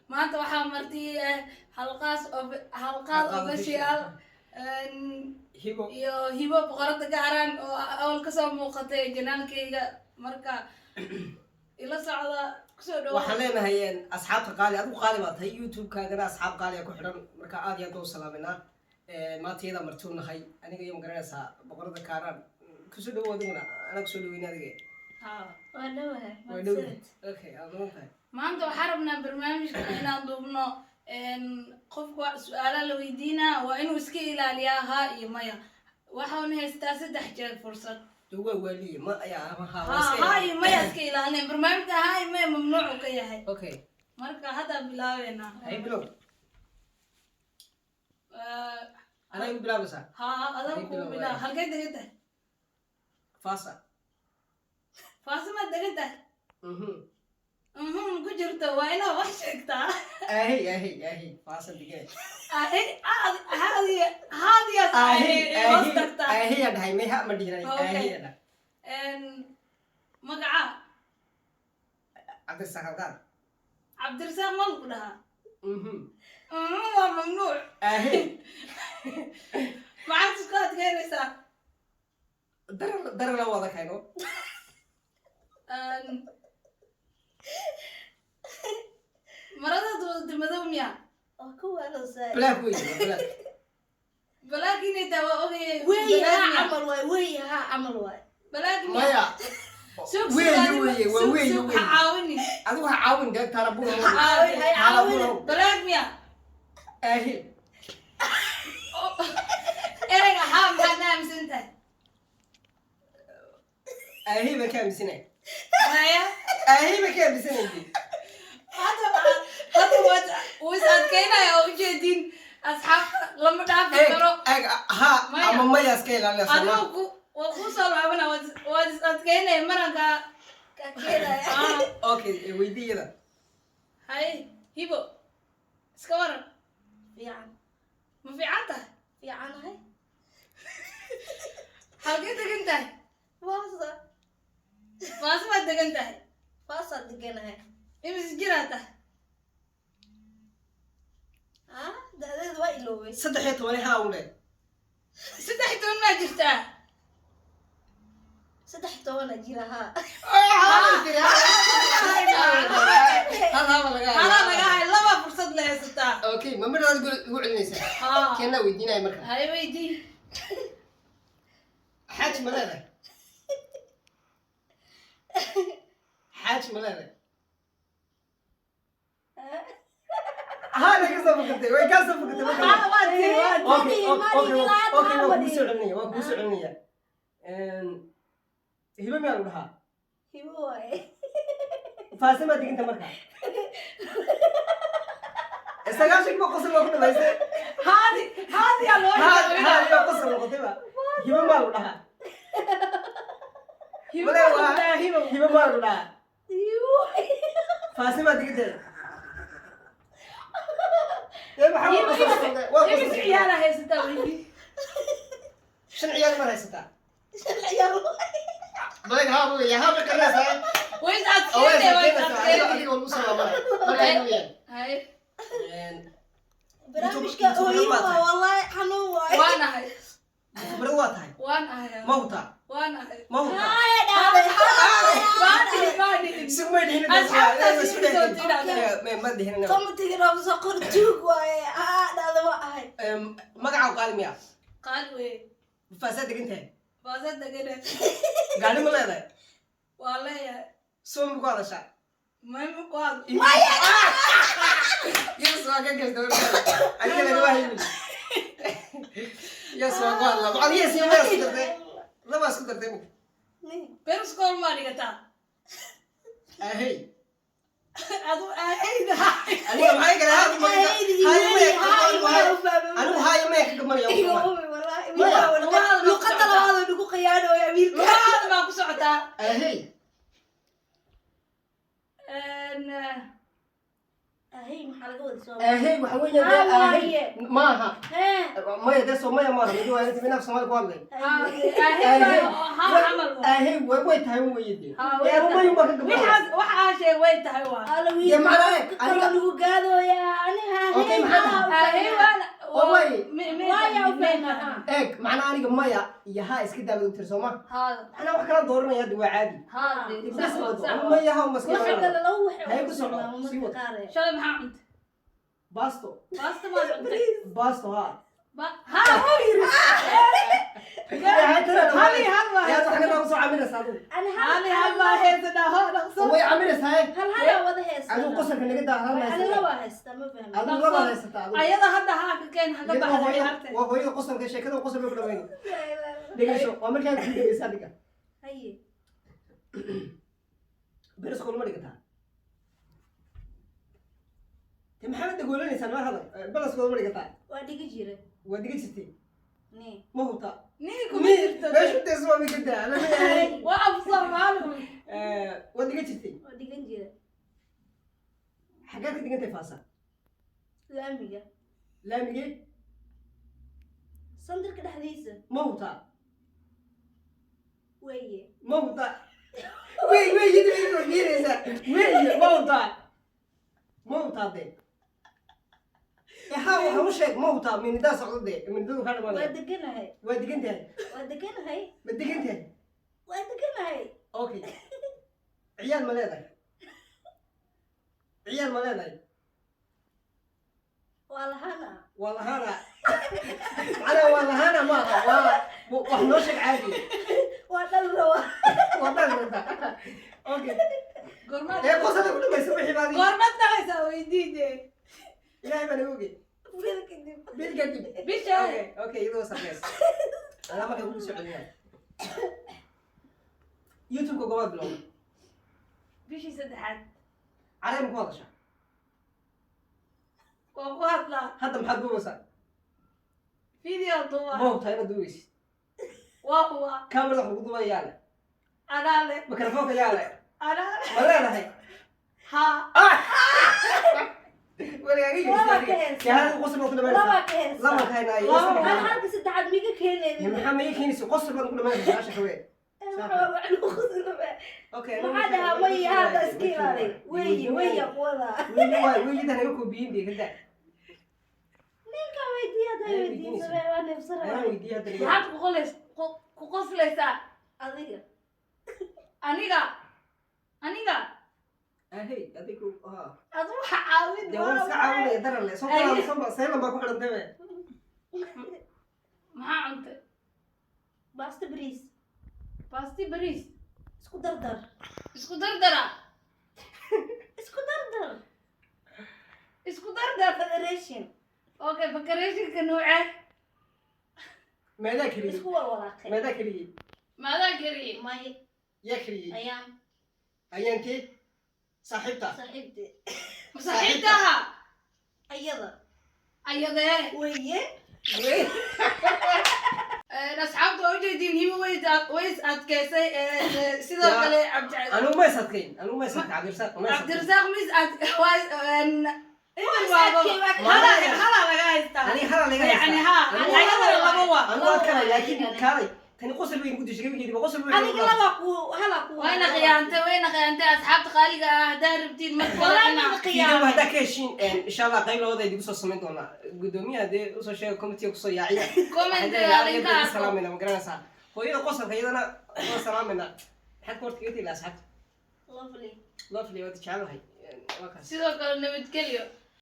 Maanta waxaa marti halqaas halqaad Halqaad official Hibo. Iyo Hibo, boqorada Gaaraan, oo awal kasoo muuqatay channelkayga. Marka ila socda, kusoo dhawo. Waxaan leenahay asxaabta qaali, adigu qaali baa tahay, YouTube-kaagana asxaab qaaliya ku xidhan. Marka aad iyo aad baa u salaaminaa. Maanta iyadaa martuu nahay, aniga iyo, magaranaysaa, boqorada Kaaraan. Kusoo dhawo adiguna, anaa kusoo dhaweyna adiga. Ha. Waa dhawahay. Waa dhow. Okay, aad mudan tahay. Maanta waxaan rabnaa barnaamijka inaan duubno. Qofka su-aalaha la weydiinaa waa inuu iska ilaaliyaa haa iyo maya. Waxauna haystaa saddex jeer fursad. De waa waaliye, ma ayaa ama ha. Ha, haa iyo maya iska ilaalinay. Barnaamijka haa iyo maya mamnuucu ka yahay. Okay. Marka hadda bilaabeynaa. Hay, bilow. Anaa igu bilaabaysaa? Haa, adan Hay, kuu bilow, bilaab. waay. Halkay degan tahay? Faasa. Faasimaad degan tahay? Mhm. Ku jirto, waa inaad wax sheegtaa. Ahey, ahey, ahey, faasa digee. Ahe, haadiya haadiyaas. Ahey. Hoos Ahey. tagtaa. Ahey aa dhahay, may ha ma dhihin aniga. Okay. Ahey aa dhahay. Magaca? Cabdirasaaq Halqaad. Cabdirasaaq ma lagu dhahaa? Mhm. Waa mamnuuc. Ahey. Maxaad isku adkeynaysaa? Darar darar la wada kayno. Maradaad wadata madow miya? Waa ku waalowsaa. Black wey, waa black. Black inay tahay waa ogayay. Weey. Black Haa. miya? Camal waay, weey, haa, camal waay. Black miya? Maya. Sug. Weeye. Sug. Weeye, waa sug, weeye. Sug. Weeye. Ha caawini. Adigu ha caawin dee, taala bur. Caawin, hay caawin. Black miya? Ahe. Ereyga haa maxaad aaminsan tahay? Ahe baan ka aaminsanay. Maya. Ahe baan ka aaminsanay. Hadda waad wuu is adkeynaya oo ujeedin, asxaabta lama dhaafi Eeg. karo. Eeg, ha. Maya. Ama maya iska ilaalinaysa. Adigu ku waa kuu soo laabana, waad is adkeynaya maranka. Ka keenaya. Ah. Okay, weydii iyada. Hay, Hibo, iska waran. Fiican. Ma fiican tahay? Fiicanahay. Halkee degan tahay? Faasa. Faasa baad degan tahay? Faasaa deganahay. Imise jiraa tahay? Ah, da'deedu waa iloobay. 13 haa u dhe. 13 maa jirtaa? 13 jira, haa. Hal haaba laga. Halaa laga hay, laba fursad la haysataa. Okay, ma midhaad igu celinaysaa? Haa. Keenaa weydiinaya marka. Hay, weydii. Xaaji ma leedahay? Xaaji ma leedahay? Haa, way ka soo fakatay, way kaa soo fakatay marka. Haa, waa tiri, waa tiri. Okay, waa kuu soo celinaya, waa kuu soo celinaya. Hibo miyaa lagu dhahaa? Hibo waaye. Faase maa deginta marka? 90 ba qosol baa ku dhamaystay. Haadi haadiyaa loo. Haa haa, iyo qosol noqotay ba. Hibo maa lagu dhahaa? Hibo. Male. Waa dhahaa Hibo. Hibo maa lagu dhahaa? Hibo waaye. Faase maa deginteeda? Dee maxaa, waa qosol noqotay, waa Imise qosol. ciyaala haysataa, weydii. Shan ciyaal mar haysataa? Shan ciyaal waaye. Balag haa wey, haa bay qarinaysaa. Way is Oo way adkeynay, way is adkeynaysaa. Adiga adkeynay. adiga waa lagu soo laabanaya marka aynu weyaan. Hay. Barnaamijka YouTuber ooyin baa waa tahay. Wallahi xanuun waaye. Waan ahay. YouTuber waa tahay? Waan ahay. Ma hutaa? Waan ahay. Ma hutaa? Haaya dhahday. Waan dhihin, waan dhihin. Isig may dhihin. Asxaabtaas isku doontiin. Ma dhihin. Commentiga noogu soo qor, tuug waaye, haa dhahda, waa ahay. Magaca qaali miya? Qaali wey. Faasaa degan tahay? Faasa degane. Gaari ma leedahay? Waa leeyahay. Soo ma ku hadashaa? Mayma ku hadlo. Yes, waa ka gashta adiga, lagama haynin. Yes, waa ku hadlaa. Maxaad yes iyo maya isku dartay? Laba isku dartay imika. Berschool maa dhigataa? Ahey. Adu ahayda. Aniga maxay kale, haadi ma Aheydi, hayo maya. haay, Anigu hayo maya ka gamanaya. Iga hubi, wallahi. Maya. Luqadda labaad oo nagu khiyaanooya wiilka. Lugahaada baa ku socotaa. Ahey. Ahey, maxaa laga wada soo? Ahey waxa weeyaan dee. Ah, Ahey waaye. maaha. Hee. Maya dee, soo maya maaha midi waa inaaf Soomaali ku hadlay. Ahey haa camal waa. Ahey way tahay weye dee. Haa, way Ee, anu tahay. mayu baa ka gabadha. Waxaas waxa aa sheeg way tahay waa. Ala. Dee macnaa eeg, Kaloo lagu gaadooyaa aniga. Okay, ahey. maxaa haa, Ahey waana. Oo way. Waaya u fahmaa. Eeg, macnaa aniga maya iyo haa iska daabad ogtir sooma? Haa. Macnaa wax kala dooranaya hadda waa caadi. Haa dee, sax waa, sax waa. Maya haa maska. Waxa kale laba waxay Haye, ugu ku soco, tilmaamo sii marka wad. qaar ee. Shalay maxaa cuntay? Basto. Baasta maad cuntay? Basto haa. Haa wuu yiri. Hal iyo hal baa. Yaa wax kale usoo camiraysaa adigu? Ani Hal iyo hal baa haysanaa, hoo dhaqso. Way camiraysaa. Hal halaa wada haystaa. Adigu qosolka naga daa, hal Ani haysataa. laba haystaa, ma fahmin. Adigu laba haysataa adigu. Ayada hadda haa ka keen haga Iyada waa baxday hooyada. hartay. Waa hooyada qosolka, sheekada qosol bay ku dhamayni. Dhegeyso, waa markaa ku dhegeysa adiga. Haye. Beriskool ma dhigataa? Dee maxaad dagoolanaysaa? Nala hadal. Balaskool ma dhigataa? Waa dhigi jira. Waa dhiga jirtay. Ni. Ma hubtaa? Nii kuma jirto. Meeshu dees waa mid ka daa. Waa af Soomaali. Waa dhiga jirtay. Waa dhigan jira. Xaggaa ka dhigantay faasa? Laamiga. Laamigee? Sandarka dhexdiisa. Ma hubtaa? Weeye. Ma hubtaa? Wey wey yidi wey, fiiraysaa. Wey, ma hubtaa? Ma hubtaa dee? Haa, waxa u sheeg, ma hubtaa? Minidaa socdo dee, minidadu kaa Waa dhamaanaya. deganahay. Waa degan tahay. Waa deganahay. Ma degan tahay? Waa deganahay. Okay, ciyaal ma leedahay? Ciyaal ma leedahay? Waa lahaana. Waa lahaana. Macnaha waa lahaana maaha, waa wax noo sheeg caadi. Waa dhal rabaa. Waa dhal rabtaa, okay. Goormaad Ee qosada ku dhamaysa wixii baadi. Goormaad dhalaysaa weydiide. Ilaahay baa naga ogey. Bil kadib. Bil kadib. Bisha. Okay, iyadoo sarreys anaa markaa kugu soo celinaya YouTube-ka gobaad bilowda. Bishii saddexaad. Caree ma ku hadashaa? Waa ku hadlaa. Hadda maxaad duubaysaa? Video duuba. Ma hubtaa inaad duubaysid? Waa huwa. Kamerada wax lagu duubaya yaa leh? Anaa leh. Mikrofoonka yaa leh? Anaa leh. Ma leedahay? Haa. Weligaaga. Laba ka heesta. Shahaadada qosol baad ku dhamaysaa. Laba ka heesta. Laba ka haynaa iyo Laba. saddex. Hal halka saddexaad miga keenaynin. Maxaa ma ii keenaysa? Qosol baad ku dhamaysaa su'aasha kawee. Okay. Maxaa dhahaa maya hadda iska ilaali. Weeye, weeye quwada. Weeye waay, weeyida naga koobiyin dee kada. Ninka weydiiya hadda weydiin samee waa neefsan Anaa rabaa. weydiiya hadda. Maxaad ku qolays ku qoslaysaa? Adiga. Aniga. Aniga. Ahey, adigu ha. Adu waxa caawin. Dee waan iska caawinaya daran le soo soo saylan baa ku xidhantay be. Maxaa cuntay? Baasto bariis. Baasti bariis. Isku dardar. Isku dardara. Isku dardar. Isku dardar. Federation. Okay, bakareeshinka noocee? Meedaa keliyey? Isku walwalaaqay. Meedaa keliyey? Maadaa kariyey? May. Yaa keliyey? Ayaan. Ayaankee saaxiibta? Saaxiibte. Saaxiibtaha. Ayada. Ayadee. Weeye. Asxaabta waa ujeediin, Hibo way is adkeysay. Sidoo Ya. kale Cabdi Anigu ma is adkayn, anigu ma is adkayn. Cabdirasaaq ma is adkayn. Cabdirasaaq ma is ad waa Waa is waaba adkay, waa ka- halaa laga haystaa. Aniga halaa laga Yani haystaa. haa, Anigu ayadana laba waa. Anigu adkanay, laakiin kaalay tani qosol weyn ku dishay gabigeediba qosol weyn. Adiga laba ku hala ku. Wayna khiyaantay, wayna khiyaantay. Asxaabta qaaliga ah, haddaa rabtiin mar kale Walaal inaa ma Fiideo khiyaamay. haddaa ka heshiin, insha Allah qayb labada idigu soo samayn doonaa. Gudoomiyaha dee usoo sheega, committee kusoo yaaciya. Comment adinka arko. Salaamayna, ma garanaysaa hooyada qosolka, iyadana waa salaamayna. Maxaad ka horta kaga tegi asxaabta? Lovely. Lovely, waad jecelahay, waa kaas. Sidoo kale nabadgelyo.